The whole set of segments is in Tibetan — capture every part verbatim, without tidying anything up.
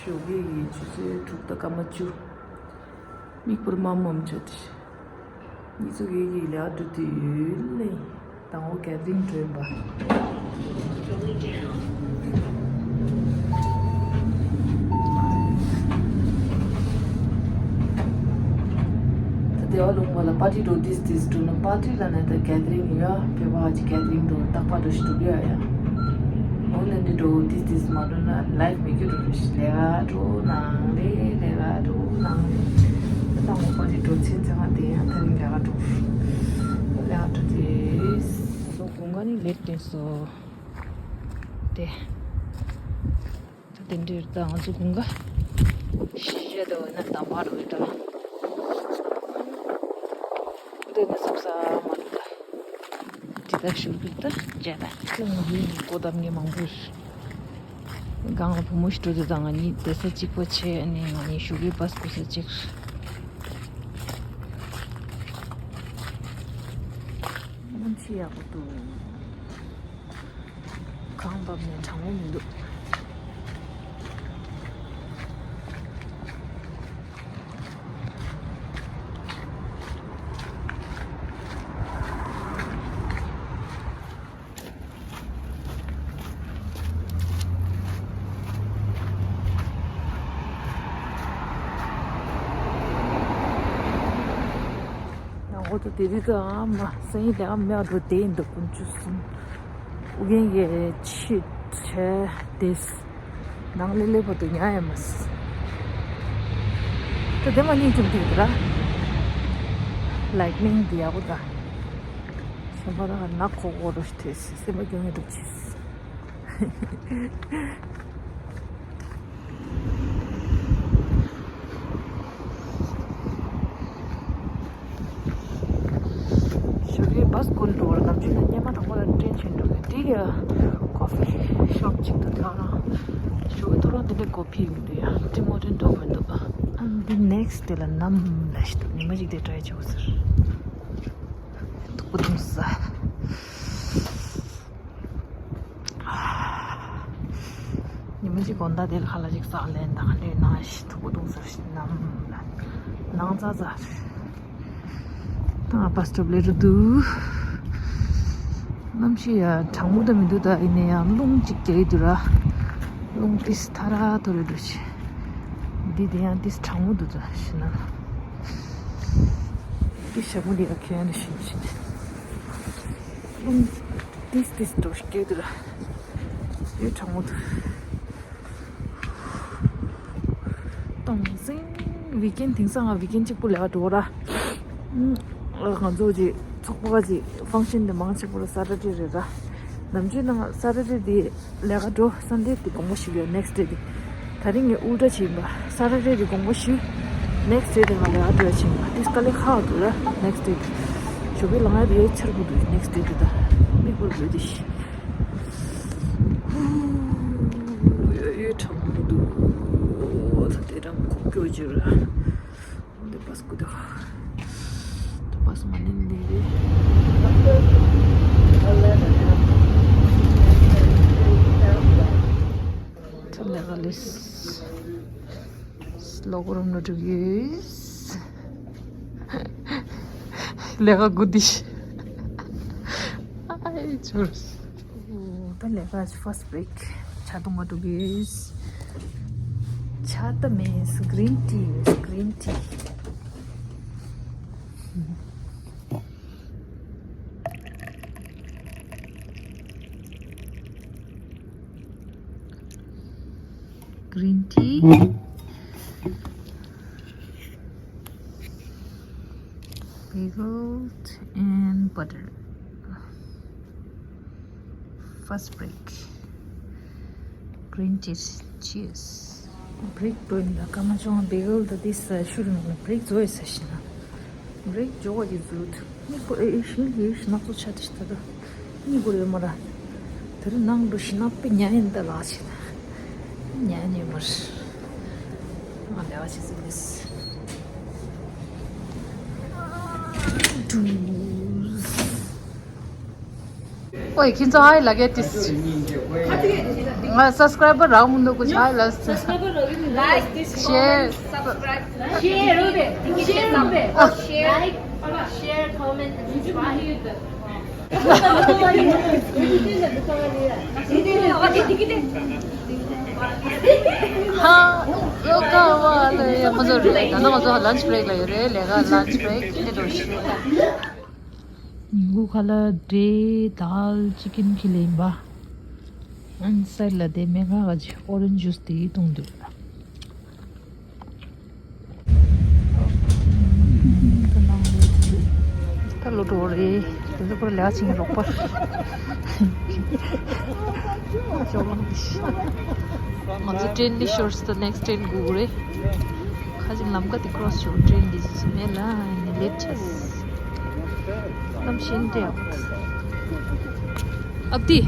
ཞོགས་ཀའི་ཆུ་ཚོད་དྲུག་དང་སྐར་མ་བཅུ། མིག་བུར་དམར་མོམ་ཆོད་དེ། གཉིས་ཚོ་གི་གི་ལས་འགྲོ་དུས་ལེ། དང་པོ་གེ་དི་རིང་འགྲོ་ཡིན་པ། ད་དེ་བ་ལུང་པ་ལ་པར་ཊི་འགྲོ་ཏིས་ཏིས་འགྲོ་ན་པར་ཊི་ལ་ནས་ད་གེ་དི་རིང་ཡོད་ཕེ་བ་ཅི་གེ་དི་རིང་འགྲོ་རྟག་པར་འགྲོ་ཞིག་འགྲོ་གི་ཡོད་ཡ། འོ་ན་འདི་འགྲོ་ཏིས་ཏིས་མ་འགྲོ་ན་ལའིབ་མེད་ཀྱི་འགྲོ་རེད་ཤི་ལས་ཀ་འགྲོ་ནང་ལས་ལས་ཀ་འགྲོ་ནང་ལས། ད་ལྟ་ངོ་པར་ཊི་འགྲོ་ཚེ་ཚེ་ག་དེ་ཡང་ད་རིང་ལས་ཀ་འགྲོ་ལས་ཀ་འགྲོ་ཏིས། ང་ཚོ་དགུན་ཁ་ནི་ལེབ་ཏེ་སོ། དེ། ད་དེ་འདྲའི་ད་ང་ཚོ་དགུན་ཁ་ཤི་བྱ་དེ་བ་ན་དམ་པ་རུ་ད། དེ་ནི་སོག་ས་མ་རུ་ད། དེ་ད་ཞུ་གི་ད་བྱ་ད། ང་ཚོའི་གོ་ད་ངས་མང་པོ་ཡོད། སྒང་ལ་བུ་མོ་ཞིག་འགྲོ་དེ་ད་ང་གཉིས་བསྡད་ས་གཅིག་པ་བྱས་ནས་ང་གཉིས་ཞུ་གི་བྷ་སི་སྒུག་ས་གཅིག། སྣང་ཚུལ་ཡག་པོ་འདུག་གངས་བབས་ནས་གྲང་མོ་མི་འདུག་ང་ཚོ་དེ་རིང་ད་ཨ་མ་སང་ཉིན་དེ་ཨ་མ་འགྲོ་བསྡད་ཡིན་འདུག་དགུན་ཆུ་གསུམ། ཨུ་རྒྱན་གྱི་ཆུ་བྱས་དེ་ནང་ལེ་ལེ་བར་དུ་ཉལ་ཡ་མ་སི། ད་དེ་མ་ཉིན་ཅུང་ཐིག་ར། ལའིག་ནིང་འདི་ཡག་པོ་ད། སེམས་པ་ད་ནག་ཁོག་ཁོག་རུ་ཐེ་སེམས་པ་སྐྱོ་ངེས་འདུག་ཅིས། ཞོགས་ཀའི་བྷ་སི་ཀུན་འགྲོ་བར་ནམ་རྒྱུན་ནས་སྙེ་མ་དང་པོ་ལ་ཀྲེན་ཆེན་འགྲོ་གི་དེ་ཡ་ཀོ་ཕི་ཤོབ་ཅིག་ཏུ་ཐང་རང་ཞོགས་ཀའི་ཐོ་རངས་དེ་འདྲའི་གོ་ཕི་ཡོང་དུ་ཡ་ཏི་མོ་ཏིན་འགྲོ་མི་འདུག་ཨ་འདི་ནེག་སི་དེ་ལ་ནམ་ལ་ཞིག་ཏུ་ཉི་མ་ཅིག་དེ་ཏྲའི་བྱེད་དགོས་ཟེར། སྡུག་པོ་འདུག་ས། ཉི་མ་གཅིག་དགོང་དག་དེར་ཁ་ལག་ཅིག་ཟ་ལེན་དང་ལས་ནང་ཞིག་ཐུག་པོ་འདུག་ཟེར་ཞིག་ནམ་ལ་ནང་ཙག་ཙག་རེད། ད་ང་བྷ་སི་སི་ཊོབ་ལས་རུ་འདུག་གནམ་གཤིས་ཡ་གྲང་མོ་ད་མི་འདུག་ད་ཡིན་ན་ཡང་རླུང་ཅིག་རྒྱག་གི་འདུག་ར། རླུང་ཏིས་ཐ་ར་ཐོ་རེ་འདུག་ཤི། འདི་དེ་ཡང་ཏིས་གྲང་མོ་འདུག་ད་ཤི་ན་ལ། ཏིས་ཞྭ་མོ་འདི་ཡ་ཁྱོད་ཡང་ནི་ཤི་ཤི། རླུང་ཏིས་ཏིས་འགྲོ་ཤི་སྐྱེ་འདུག་ར། ཡོད་གྲང་མོ་འདུག་སྟོང་ཟིང་། ཝིག་ཨེན་དེང་སང་ང་ཝིག་ཨེན་གཅིག་པུ་ལས་ཀ་འགྲོ་ར། ང་ཚོ་ཅིག་ཚོགས་པ་ཅིག་ཕང་ཤན་དེ་མང་ཆེ་པོ་ལ་ས་ཊར་ཌེ་རེད་ར། ནམ་རྒྱུན་ནང་ས་ཊར་ཌེ་དེ་ལས་ཀ་འགྲོ། སན་ཌེ་དེ་དགོངས་པ་ཞུ་གི་ཡོད་ནེག་སི་ཌེ་དེ། ད་རིང་ངས་ཨུལ་ཊ་བྱས་ཡིན་པ། ས་ཊར་ཌེ་དེ་དགོངས་པ་ཞུ། ནེག་སི་ཌེ་དེ་ང་ལས་ཀ་འགྲོ་ཡ་བྱས་ཡིན་པ། དེ་དཀའ་ལས་ཁག་འདུག་ར་ནེག་སི་ཌེ་དེ། ཞོགས་པའི་ལངས་ཡ་དེ་ཡོད་ཚར་དགོས་འདུག་ནེག་སི་ཌེ་དེ་ད། མིག་པོ་ལོས་དེ་ཤི། ཡོད་ཡོད་གྲང་མོ་འདུག་ད་དེ་རང་ཁོག་སྐྱོ་བྱོས་ར། འདི་བྷ་སི་ཀུ་དེ་ཁ། ད་བྷ་སི་མ་ནི་འདི་རེད། ཚ་ལས་ཀ་ལས། ལོག་རུམ་ལ་འགྲོ་གི་ཡོད། ལས་ཀ་དགུ་འདི། ཨའི་ཚུར། ད་ལས་ཀ་ཕར་སི་བྷི་རེག་ཇ་འཐུང་ག་འགྲོ་གི་ཡོད། ཇ་ད་མེད། གྷི་རིན་ཊི་ཡོད། གྷི་རིན་ཊི། Green tea, bagel and butter. First break. Green tea. Cheers. Break point ལ་སྐར་མ་བཅོ་ལྔ། བེ་གལ་དང་དེ་ཟ་ཤུ་རིང་ལ་བྷི་རེག་རྫོགས་ཡོད་ཟེར་ཞིག་ན། བྷི་རེག་འཇོག་པ་ཅིག་འཛུལ་འདུག་གཉིད་ཁུག་ཨེ་ཨེ་ཤིང་གི་ཤིང་ནགས་ཚོ་ཆ་དེ་ཤི་ད་ད། གཉིད་ཁུག་ཡོད་མ་ར། དེ་རིང་ནང་དུ་ཤིང་ནགས་དཔེ་ཉལ་ཡིན་ད་ལགས་ཤིག་ན། ཉལ་ཉལ་མར། ང་ལས་ཀ་བྱེད་ཟིན་མེད། ཨོའི་ཁྱེད་ཚོ་ཨའི་ལ་གེ་ཏིས། ང་སབ་སི་ཀ་རའི་བར་རག་མི་འདུག་གོ་ཆ་ལ། སབ་སི་ཀ་རའི་བར་རག་མི་འདུག་ཤེར། སབ་སི་ཀ་རའི་བར། ཤེར་རོ་རེ། ཤེར་རོ་རེ། ཤེར། ཤེར། ཀོ་མེན་ཊི། ཧ། ཡོ་ག་བ་ལ་ཡ་ཁོ་ཚོ་རེད། ད་ནང་ང་ཚོ་ལན་ཆི་བྷི་རེག་ལ་ཡོད་རེད། ལས་ཀ་ལན་ཆི་བྷི་རེག་དེ་འགྲོ་ཤི། ཉིན་གུང་ཁ་ལག་འབྲས་དལ་ཅི་ཀིན་ཁི་ལེན་པ། ཨན་སའི་ལ་དེ་མེ་ཁ་ག་ཅི་ཨོ་རེན་ཇི་ཇུས་དེ་བཏུང་འདུག་ད་ལོ་འགྲོ་རེད། དེ་ཚོ་ཁོ་ལས་ཀ་བྱེད་མཁན་རོགས་པ། ང་ཚོ་ཏྲེན་འདི་ཤོར་སོང་། ནེག་སི་ཊི་ཏྲེན་སྒུག་རེད། ཁ་ཅིག་ལམ་ཀ་དེ་ཀྲོ་སི་བྱེད། ཏྲེན་འདི་ཅི་མེད་ལ་ནི་ལེཊ་ཆགས། གནམ་གཤིས་འདྲ་ཡག་པོ་འདུག་ཨབ་དི།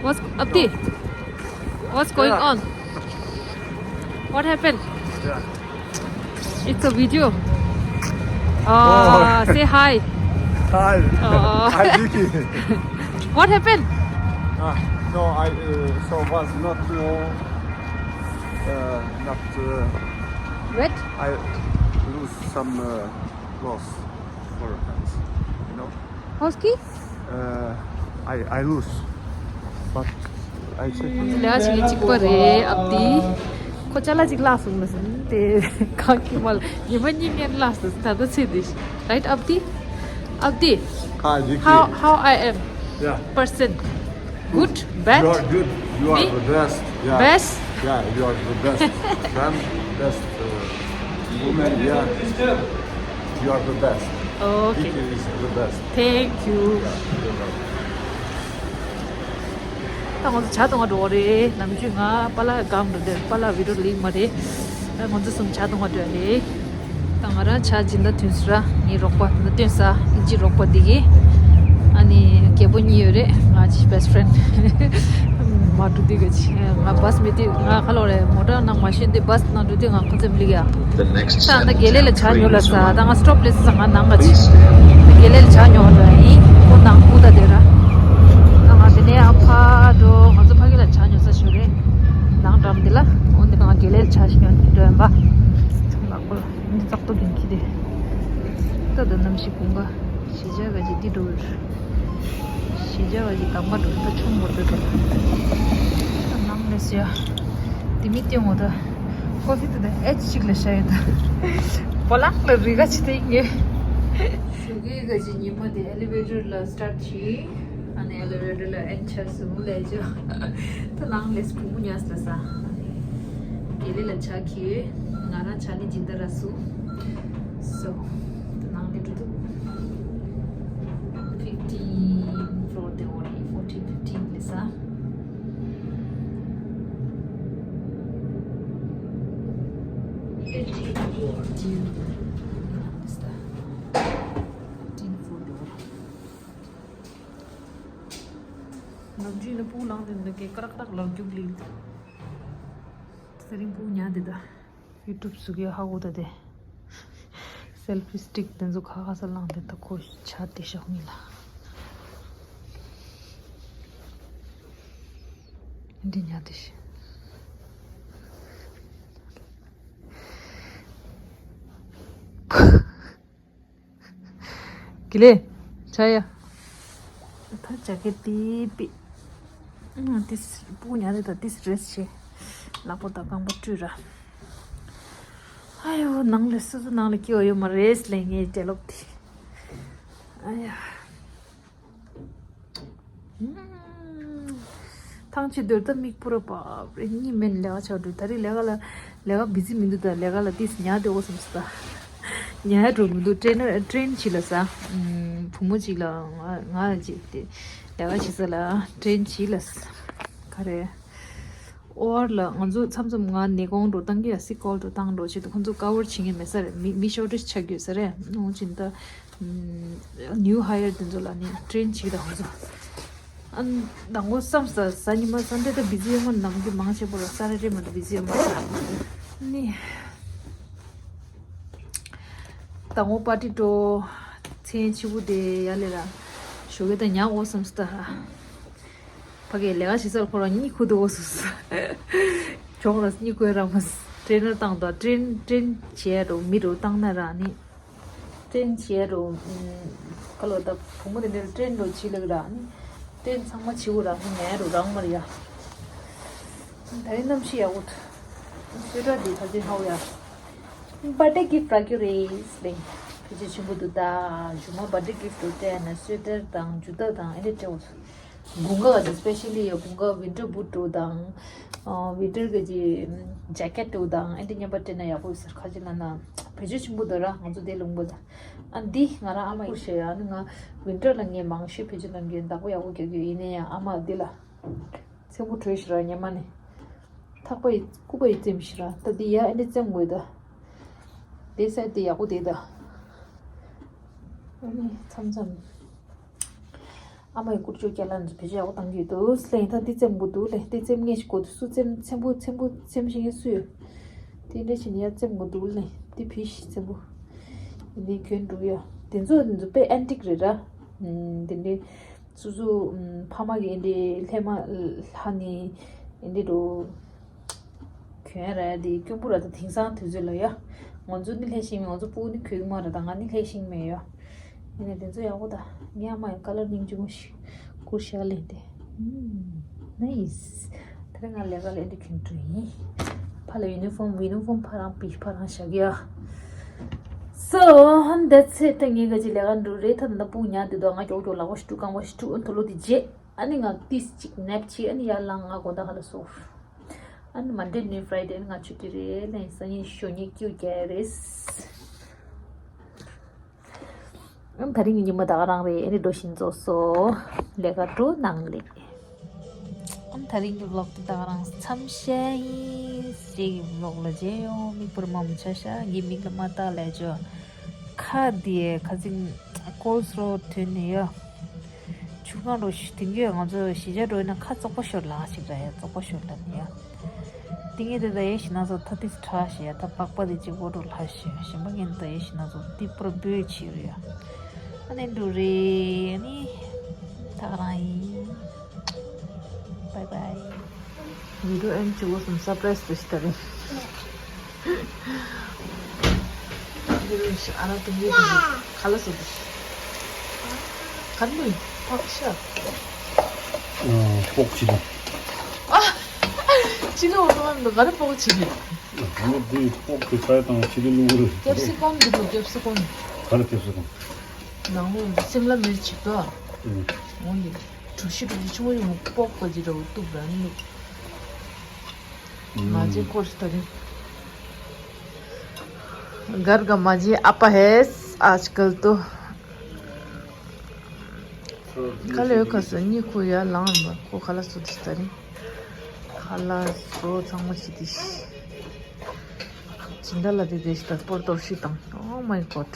What's Abdi? What's going on? What happened? Yeah. It's a video. Uh, say hi. Hi. Uh, I'm Vicky. What happened? Ah, no, I uh, so was not uh, uh, not uh, Wet? I lose some uh, clothes for hands, you know. How's key? Uh, I I lose, but I check. ལས་ཀ་བྱེད་མཁན་གཅིག་པ་རེད། ཨབ་དི། ཁོ་ཅ་ལག་ཅིག་བརླགས་སོང་ལ་ཟིན་ཏེ་གང་གི་མ་ལ་ཉི་མ་གཉིས་ངན་བརླགས་སོང་། ད་ལྟ་ཚེ་འདི་རའིཊ་ཨབ་དི། ཨབ་དི། Hi, Vicky. How how I am? Yeah. Person. Good? Bad? You are good. You are Me? The best. Yeah. Best? Yeah, you are the best. Then best uh, woman. Yeah. You are the best. Okay. Vicky is the best. Thank you. Yeah, you're welcome. ད་ང་ཚོ་ཇ་འཐུང་ག་འགྲོ་བ་རེད། ནམ་རྒྱུན་ང་པཱ་ལགས་སྒང་འགྲོ་དེ་པཱ་ལགས་བི་ཌི་ཡོ་ལེན་གྱི་མ་རེད། ད་ང་ཚོ་གསུམ་ཇ་འཐུང་ག་འགྲོ་ཡ་རེད། ད་ང་རང་ཇ་སྦྱིན་བདག་ཐོན་སོང་ར། ངའི་རོགས་པ་ད་ཐོན་ས་ཨིན་ཇི་རོགས་པ་འདི་གི། ཨ་ནི་རྒད་པོ་གཉིས་ཡོད་རེད། ང་ཅི་བེ་སི་ཊི་ཕེ་རེན་ཌི། མ་འགྲོ་དུས་ག་ཅི་ང་བྷ་སི་མེད་དུས་ང་ཁ་ལོ་རེད། མོ་ཊ་ནང་མ་ཤེས་དུས་བྷ་སི་ནང་འགྲོ་དུས་ང་ཁོ་ཚོ་མི་ལིག་ཡ། ད་ད་དགེ་ལེགས་ལ་ཇ་ཉོ་ལ་ས། ད་ང་སི་ཊོབ་ལས་ས་ང་ནང་ག་ཅི། ད་དགེ་ལེགས་ལ་ཇ་ཉོ་འགྲོ་ཡ་ཡིན། ཁོ་ནང་ཁུག་ད་དེ་ར། ད་ང་དེ་ནས་ཨ་ཕ་འགྲོ། ང་ཚོ་ཕ་གི་ལ་ཇ་ཉོ་ས་ཞོ་རེད། ནང་འགྲམ་དེ་ལ། འོ་འདི་ང་དགེ་ལེགས་ལ་ཇ་ཞིག་ཉོ་འགྲོ་ཡིན་པ། ཚང་ལག་པ་ལ། འདི་ཙག་ཏོ་གིན་ཁྱི་དེ། ད་ད་གནམ་གཤིས་དགུན་ཁ། གཞིས་ཆགས་ག་ཅིག་འདི་འགྲོ་གི་རེད། གཞིས་ཆགས་ག་ཅིག་དང་པ་འགྲོ་ད་ཆུང་མོ་འགྲོ་ད། ད་ནང་ལས་སུ་ཡ། དེ་མི་སྟོན་འོ་ད། ཀོ་ཧྥི་ད་ད་ཨེ་ཅི་ཅིག་ལ་ཤ་ཡོད་ད། བོ་ལག་ལ་རི་ག་ཅི་དེ་ངེ། ཞོགས་ཀས་ག་ཅིག་ཉི་མ་དེ་ཨེ་ལི་ཝེ་ཊར་ལ་སི་ཊར་ཊི་བྱས། ཨ་ནི་ཨེ་ལི་ཝེ་ཊར་ལ་ཨེན་ཆ་སུ་ལས་ཅོ། ད་ནང་ལས་སུ་བུ་མོ་ཉལ་ས་ལ་ས། དེ་ལས་ལ་ཇ་ཁྱེར། ང་རང་ཇ་ནི་སྦྱིན་བདག་ར་སུ། སོ། ད་ནང་ལས་འགྲོ་འདུག་ཕིཕ་ཊིན་ཕི་ལོར་དེ་འོ་རེད། ཕོར་ཊིན་ཕིཕ་ཊིན་ལས་ས། ཕིཕ་ཊིན་ཕི་ལོར་དེ་འོ་རེད། ནམ་རྒྱུན་ནི་སྤུ་གུ་ལངས་དེ་འདི་གའི་ཀ་རག་ཀ་རག་ལག་རྒྱུག་ལིག་ད་རིང་སྤུ་གུ་ཉལ་དེ་ད། ཡུ་ཊུབ་བཟོ་གི་ཧ་གོ་ད་དེ། སེལ་ཕི་སི་ཊིག་དེ་ཚོ་ཁ་ཁ་ས་ལངས་དེ་ད་ཁོ་ཆ་དེ་ཤོག་མི་ལ། འདི་ཉལ་དེ་ཤི། དགེ་ལེགས། ཆ་ཡ། ད་ཇ་ཀེ་ཊི་པི། ཨ་ཏིས་སྤུ་གུ་ཉལ་དེ་ད་ཏིས་རེ་སི་ཊི་བྱེད། ལག་པ་དང་རྐང་པ་བཀྲུས་ར། ཨ་ཡོ་ནང་ལས་སོ་སོ་ནང་ལས་སྐྱེ་བ་ཡོད་མ་རེད་ལས་ངའི་གྲལ་ལོག་དེ། ཨ་ཡ། ཐང་ཆད་འདོད་ད་མིག་སྤུ་ར་བབས་རེ་གཉིས་མིན་ལས་ཀ་ཆགས་འགྲོ། ད་རེས་ལས་ཀ་ལ་ལས་ཀ་བི་ཛི་མི་འདུག་ད་ལས་ཀ་ལ་ཏིས་ཉལ་དེ་འོ་བསམ་སོང་ད། ཉལ་འགྲོ་མི་འདུག་ཊེན་ཊེན་བྱེད་ལ་ས། བུ་མོ་གཅིག་ལ་ང་ང་གཅིག་དེ་ལས་ཀ་བྱེད་ས་ལ་ཊེན་བྱེད་ལ་ས། ག་རེ། ཨོ་ཨར་ལ་ང་ཚོ་མཚམས་མཚམས་ང་ནད་དགོངས་འགྲོ་བཏང་གི་ཡ་སི་ཀོལ་འགྲོ་བཏང་འགྲོ་བྱེད་དུ་ཁོ་ཚོ་ཀ་ཝར་བྱེད་མཁན་མེད་ས་རེད། མི་མི་ཤོར་ཊེ་ཇི་ཆགས་ཡོད་ས་རེད། འོ་ཅིན་ད། ནིའུ་ཧ་ཡར་དེ་ཚོ་ལ་ནི་ཊེན་བྱེད་དང་ཚོ། ཨ་ནི་དང་པོ་བསམ་ས་གཟའ་ཉི་མ་སན་ཌེ་ད་བི་ཛི་ཡོད་མ་ནམ་རྒྱུན་མང་ཆེ་བོ་ལ་ས་ཊར་ཌེ་མ་གཏོགས་བི་ཛི་ཡོད་མ་རེད། ནི། དང་པོ་པར་ཊི་འགྲོ། མཚན་ཕྱི་པོ་དེ་ཡ་ལེ་ར། ཞོགས་ཀས་ད་ཉལ་འོ་བསམ་སོང་ད། ཕ་གིར་ལས་ཀ་བྱེད་སར་ཁོ་རང་གཉིད་ཁུག་འདུག་གོ་སོ་སོ། གྱོང་ར་གཉིད་ཁུག་ར་མ་སོ། ཊེན་ནར་བཏང་དང་། ཊེན་ཊེན་བྱས་རོ་མི་རོ་བཏང་ན་ར་ནི། ཊེན་བྱས་རོ། ཁ་ལོ་ད་བུ་མོ་དེ་འདྲ་ཊེན་རོ་བྱེད་ལེགས་ར་ནི། ཊེན་ཚང་མ་བྱེད་དགོས་ར་ནི་ངའི་རོ་རང་མར་ཡ། ད་རིང་གནམ་གཤིས་ཡག་པོ་འདུག་སུ་ཊར་འདི་ད་ཅི་ཧའོ་ཡ། བར་ཐ་ཌེ་གིཕ་ཊི་རག་རྒྱུ་རེད་ལེ། ཕལ་ཆེར་ཆེན་པོ་འདུག་ད་གཞུག་མ་བར་ཐ་ཌེ་གིཕ་ཊི་འདྲ་སྤྲད་ན་སུ་ཊར་དང་ཇུ་ཏ་དང་ཨེ་འདྲ་སྤྲད་དགོས་སོ། དགུན་ཁ་ག་ཅིག་སི་པེ་ཤལ་ལི་ཡ་དགུན་ཁ་ཝིན་ཊར་བུ་ཊི་འདྲ་དང་། ཨ་ཝིན་ཊར་ག་ཅིག་ཇེ་ཀེཊ་འདྲ་དང་ཨེ་འདྲ་མཉམ་པ་སྤྲད་ན་ཡག་པོ་ཡོད་ས་རེད། ཁ་ཅིག་ལབ་ན་བེད་སྤྱོད་ཆེན་པོ་འདུག་ར། ང་ཚོ་དེ་ལུང་པ་ལ། ཨ་འདི་ང་རང་ཨ་མ་ཡིས་བཤད་ཡ་ནི། ང་ཝིན་ཊར་ལ་ངས་མང་ཤོས་བེད་སྤྱོད་གནང་གི་ཡོད། བདག་པོ་ཡག་པོ་རྒྱག་གི་ཡོད། ཡིན་ན་ཡང་ཨ་མ་འདི་ལ། ཚེམ་བུ་བྲོས་ཤི་ར་ཉི་མ་ནས། ཐག་པ་ཡི་སྐུད་པ་ཡི་བཙེམས་ཤི་ར། ད་འདི་ཡ་ཨེ་འདྲ་བཙེམ་དགོས་ད། དེ་སེ་དེ་ཡག་པོ་དེ་ད། ཨ་ནི་མཚམས་མཚམས། ཨ་མ་ཡི་སྐུ་ཅོ་སྐྱ་ལ་འཛུ་བེད་སྤྱོད་ཡག་པོ་བཏང་གི་ཡོད་འདུག་ལེ། ད་འདི་བཙེམ་དགོས་འདུག་ལེ། འདི་བཙེམ་ངེས་ཤིག་དགོས་འདུག་སུ་བཙེམ། ཚེམ་བུ་ཚེམ་བུ་ཚེམ་ཤེས་མཁན་སུ་ཡོད། དེ་འདྲ་བྱས་ནས་ཡ་བཙེམ་དགོས་འདུག་ལེ། འདི་བི་ཤི་ཚེམ་བུ། འདི་གྱོན་འགྲོ་ཡ། དེ་ཚོ་འདི་ཚོ་དཔེ་ཨན་ཊིག་རེད་ར། ཨམ། དེ་འདྲའི། སོ་སོ་ཕ་མ་གི་ཨེ་འདྲའི་ལྷས་མ་ལྷ་ནི་ཨེ་འདྲའི་འགྲོ། གྱོན་ར་དེ་སྐྱོ་པོ་ར། ད་དེང་སང་དུས་ཚོད་ལ་ཡ། ང་ཚོ་ནི་ལྷས་ཤེས་མེད། ང་ཚོ་སྤུ་གུ་ནི་གྱོན་གི་མ་ར། ད་ང་ནི་ལྷས་ཤེས་མེད་ཡ། ཡིན་ནའི་དེ་ཚོ་ཡག་པོ་ད། ངའི་ཨ་མ་ཡང་ཀ་ལར་སྙིང་རྗེ་མོ་ཞིག་བསྐུར་ཤག་ལེ་དེ། ཨམ། ནའིས། དེ་རིང་ང་ལས་ཀ་ལས་འདི་གྱོན་འགྲོ་ཡིན། ཕ་ལ་ཡུ་ནི་ཧྥོམ་ཡུ་ནི་ཧྥོམ་ཕ་རང་པི་ཕ་རང་བཞག་ཡ། So that's it. ད་ངས་ག་ཅིག་ལས་ཀ་འགྲོ་རེད། ད་ད་སྤུ་ཉག་དེ་དོ་ང་མགྱོགས་མགྱོགས་ལག་པ་ཞིག་བཀྲུ། རྐང་པ་ཞིག་བཀྲུ། ཨ་ནི་དུག་ལོག་དེ་བརྗེ། ཨ་ནི་ང་ཏིས་ཅིག་ནེབ་བྱེད། ཨ་ནི་ཡར་ལངས། ང་དགོང་དག་ཁ་ལག་བཟོ། ཨ་ནི་མན་ཌེ་ནི་ཕ་རའི་ཌེ་ནི་ང་ཆུ་ཊི་རེད་ལེ། སང་ཉིན་ཞོགས་ཉིན་ཀྱུ་རྒྱལ་རེད། ཨ་ནི་ད་རིང་གི་ཉི་མ་ད་ག་རང་རེད། ཨ་ནི་འགྲོ་བཞིན་རྫོགས་སོ། ལས་ཀ་འགྲོ་གནང་ལེ། ཨ་ནི་ད་རིང་གི་བི་ལོག་དེ་ད་ག་རང་མཚམས་བཞག་ཡིན། གཅིག་གི་བི་ལོག་ལ་མཇལ་ཡོང་། མིག་པུར་མ་མ་ཆ་ཤ་ངའི་མིག་ལ་མ་བལྟ་ལས་ཅོ། ཁ་དེ་ཁ་ཚིག་ཀོལ་སོ་ཐོན་ནས་ཡ། ཆུ་ཁང་འགྲོ་ཞིག་དེང་གི་ང་ཚོ་གཞིས་ཆགས་འགྲོ་ཡིན་ན་ཁ་བཙོག་པ་ཤོར་ལ་ཞིག་ར་ཡ། བཙོག་པ་ཤོར་ལ་ནི་ཡ། དེ་ངས་དེ་ད་ཡེ་ཤི་ན་ཚོ་ཐ་ཏིས་ཁྲ་ཞེ་ཡ། ད་པགས་པ་དེ་གཅིག་པོ་འགྲོ་ལ་ཞེ་ཡ། གཞན་པ་ངས་ད་ཡེ་ཤི་ན་ཚོ་ཏི་པུར་བོད་ཆི་རུ་ཡ། ཨ་ནི་འགྲོ་རེ་ནི་ད་ག་རང་ཡིན། Bye bye. ཝི་ཌི་ཡོ་ཨེན་ཌི་བྱེད་དགོས་སམ། སར་པ་རའི་སི་དེ་ཞིག་ད་རེད། འདི་རུ་ཞིག་ཨ་ར་དུང་གི་དུང་གི་ཁ་ལག་བཟོ་དུ། ག་ནི་ཕག་ཤ། ཨ། ཕོག་ཅི་ལ། ཨ། ཅི་ལ་འོ་ནོ་འདི་ག་རེ་ཕོག་ཅི་ལ། ཨ། འོ་འདི་ཕོག་གི་ས་ཡ་དང་ཅི་ལ་ལུང་རེད། ཀེབ་སི་ཀོམ་འདི་འདུག་ཀེབ་སི་ཀོམ། ག་རེ་ཀེབ་སི་ཀོམ། ནང་ལོགས་འདི་སིམ་ལ་མིར་ཅིག་འདུག་ཨ། ཨུ། འོ་འདི་གྲུ་བཞི་གྲུ་བཞི་ཆུང་ངུ་ཡོད་མོ། ཕོག་ག་ཅི་འདྲ་བོ་བཏུབ་ར་ནི་འདུག། ཨུ། माँ जी कोर्स करें। घर का माँ जी आपा है आजकल तो। ཁ་ལག་ཡོད་ཁ་སོ་གཉིད་ཁུག་ཡ་ལངས་མ། ཁོ་ཁ་ལག་བཟོ་དུས་ད་རིང་ཁ་ལག་བཟོ་ཚང་མ་བྱེད་དུས་སྦྱིན་བདག་ལ་དེ་དེ་ཞིག་ད་སྤོར་གཏོར་ཞིག་དང་། Oh my God.